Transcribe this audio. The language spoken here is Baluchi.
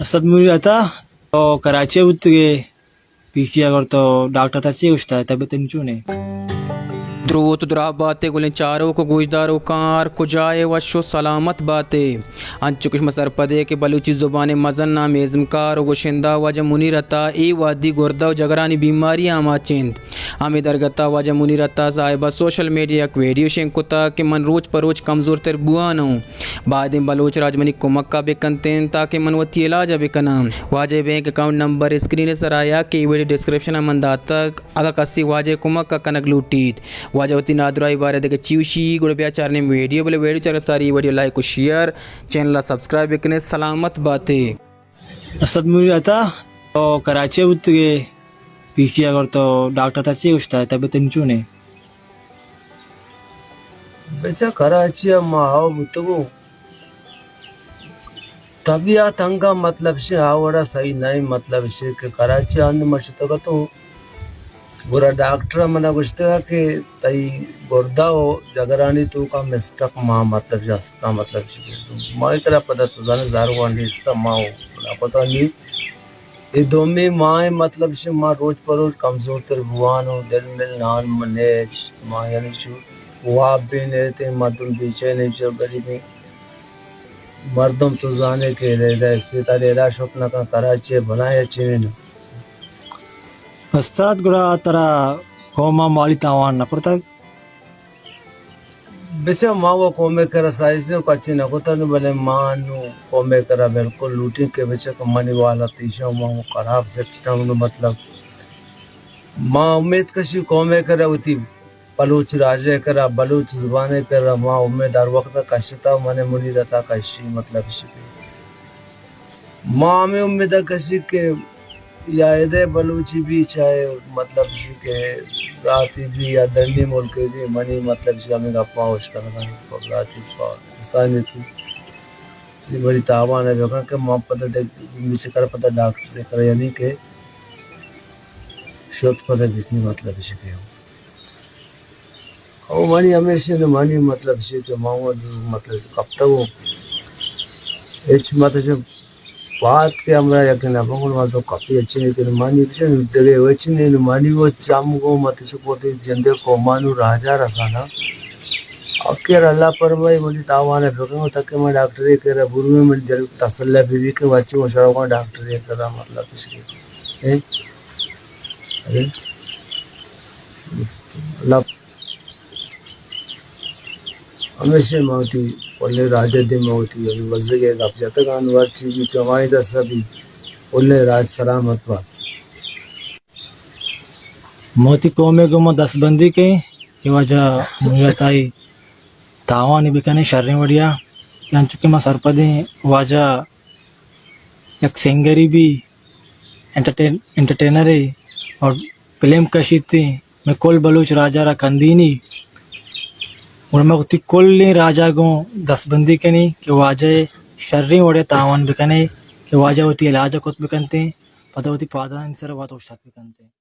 اسد منیر عطا، تو کراچی ءَ بوتگے، پیشی اگر تو ڈاکٹر تا چی گوشتا، طبیعت انچو نے؟ دروت دراہ باتے گلیں چاروک و گوشداروکاں، ہر کجائے وش و سلامت باتے۔ انچو کہ شما سرپدے کہ بلوچی زبان مزن نام ازمکار و گشندہ واجہ منیر عطا اے وہدی گردہ و جگرانی بیماری آماچ انت۔ ہمے درگت ءَ واجہ منیر عطا صاحب ءَ سوشل میڈیا ءَ یک ویڈیو شنگ کتگ کہ من روچ پہ روچ کمزور تر بوان اوں، بائدیں بلوچ راج منی کمک ءَ بہ کنت انت تاکہ من وتی علاج ءَ بہ کناں۔ واجہ ءِ بینک اکاؤنٹ نمبر اسکرین ءِ سرا یا کہ اے ویڈیو ڈسکرپشن ءَ من داتگ، اگاں کسے واجہ ءِ کمک ءَ کنگ لوٹیت۔ واجہ وتی نادراہی بارہ ءَ دگہ چی گوشی، گڑا بیا چاریں ویڈیو، بلے ویڈیو چارگ ءَ ساری ویڈیو لائک و شیئر، چینل ءَ سبسکرائب بہ کنے، سلامت باتے۔ اسد منیر عطا، تو کراچی ءَ بوتگے، پیشی اگر تو ڈاکٹر تا چی گوشتا، طبیعت انچو نے؟ بچا کراچی ءَ ما آؤ بوتگو، طبیعت انگا مطلب شے آ وڑا صحیح نہ، مطلب شے کہ کراچی ءَ انو ما شتگ اتوں، گڑا ڈاکٹر ءَ منا گوشتگ کہ تئی گردہ و جگرانی توکا مسٹک ما مطلب جستا مطلب شے۔ ما کرا پدا تو زانے زارگوان نیستا، ما و منا پتا نی۔ اے دومی ماہ مطلب شے ما روچ پہ روچ کمزور تر بوان و دل مل نان من نیشت، ما یعنی شو واب بھی نیتے، مردم بیچین شو، غریبیں مردم تو زانے کہ ادا اسپتال علاج شت نہ کن، کراچی بلائیں چین۔ استاد گڑا ترا قوم ءَ مالی تاوان نہ کرتگ؟ بچا ما و قوم ءِ کرا سائز نہ کچی نہ کتگ، بلے ما نو قوم ءِ کرا بالکل لوٹیں کہ بچا کہ منی حالت ایشاں ما و خراب سسٹم نو مطلب ما امید کشی قوم ءِ کرا وتی بلوچ راج ءِ کرا، بلوچ زبان ءِ کرا ما امید ہر وقت کشتا، من منی دتا کشی مطلب شکے۔ ما ہمے امید ءَ کشی کہ یا ادے بلوچی بھی چاہے مطلب شی کہ راتی بھی یا ڈنی ملک بھی منی مطلب شی ہمیں گپاں ہوش کرنا ہے، راتی پا انسانی تھی یہ بڑی تاوان ہے، جو کہ ما پتہ دے بیچ کر پتہ ڈاکٹر کر یعنی کہ شوت پتہ بھی مطلب شی کہ او منی ہمیشہ نہ منی مطلب شی کہ ما وہ مطلب کپتگو ہچ مطلب پات کہ ہمرا یقین نہ بگن ما تو کپی اچھے کہ مانی بچے دگے وچ نے مانی وہ چم گو مت چکوتے جندے قومانو راجا رسانا۔ اکیر اللہ پرمائی منی تاوان بگن تک میں ڈاکٹر کرا برو میں من دل تسلا بھی کہ وچ مشاورہ ڈاکٹر کرا مطلب اس کے۔ اے؟ ارے؟ اللہ ہمیشہ ما وتی کلیں راج ء دیم ء وتی ہمے مزگ ء گپ جتگ انت، ہر چیز بیت ہمائی دست ء بیت، کلیں راج سلامت بات۔ ما وتی قوم ء گوما دست بندی کیں کہ واجہ منیر عطائی تاوان بکنیں شریں وڑیا کہ انچو کہ ما سرپدیں واجہ یک سنگری بی، انٹرٹین-، انٹرٹینرے اور فلم کشیت، مئے کل بلوچ راجا را کندینی۔ گڑا ما وتی کلیں راجا گوں دستبندی کنیں کہ واجہ ء شریں وڑے تاوان بکنے کہ واجہ وتی علاج ء کت بکنتیں، پدا وتی پادانی سر ء وت اوشتات بکنتیں۔